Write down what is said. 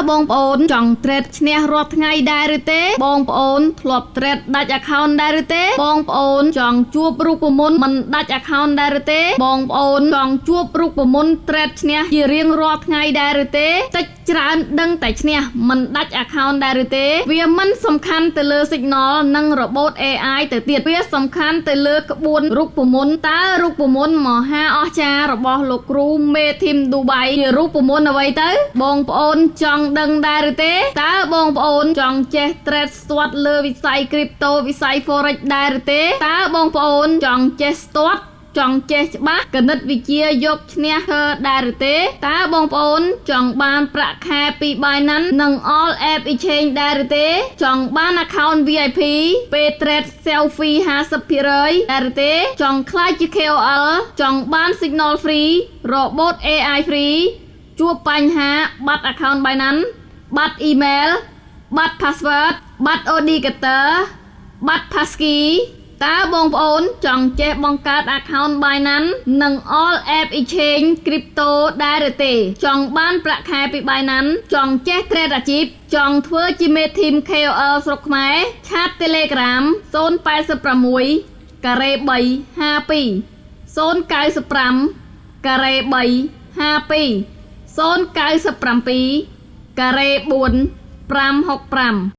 បងប្អូនចង់ trade ឈ្នះរាល់ថ្ងៃដែរឬទេបងប្អូនធ្លាប់ trade ដាច់ account ដែរឬទេបងប្អូនចង់ជួបរូបមន្តមិនដាច់ account ដែរឬទេបងប្អូនចង់ជួបរូបមន្ត trade ឈ្នះជារៀងរាល់ថ្ងៃដែរឬទេតិចច្រើនដឹងតែឈ្នះមិនដាច់ account ដែរឬទេវាមិនសំខាន់ទៅលើ signal និង robot AI ទៅទៀតវាសំខាន់ទៅលើក្បួនរូបមន្តតើរូបមន្តមហាអស្ចារ្យរបស់លោកគ្រូមេធីមឌូបៃជារូបមន្តអ្វីទៅបងប្អូនចង់ដឹងដែរឬទេតើបងប្អូនចង់ចេះ trade ស្ទាត់លើវិស័យ crypto វិស័យ forex ដែរឬទេតើបងប្អូនចង់ចេះស្ទាត់ចង់ចេះច្បាស់គណិតវិទ្យាយកឈ្នះធ្វើដែរឬទេតើបងប្អូនចង់បានប្រាក់ខែពី Binance និង All App Exchange ដែរឬទេចង់បាន account VIP ពេល trade selfie 50%ដែរឬទេចង់ក្លាយជា KOL ចង់បាន signal free robot AI free ជួបបញ្ហាបាត់ account Binance បាត់ email បាត់ password បាត់ authenticator បាត់ passkey តើបងប្អូនចង់ចេះបង្កើត account Binance និង All App Exchange Crypto ដែរឬទេ ចង់បានប្រាក់ខែពី Binance ចង់ចេះ trade អាជីពចង់ធ្វើជាមេធីម KOL ស្រុកខ្មែរ chat Telegram 086ការ៉េ3 52 095ការ៉េ3 52 097ការ៉េ4 565។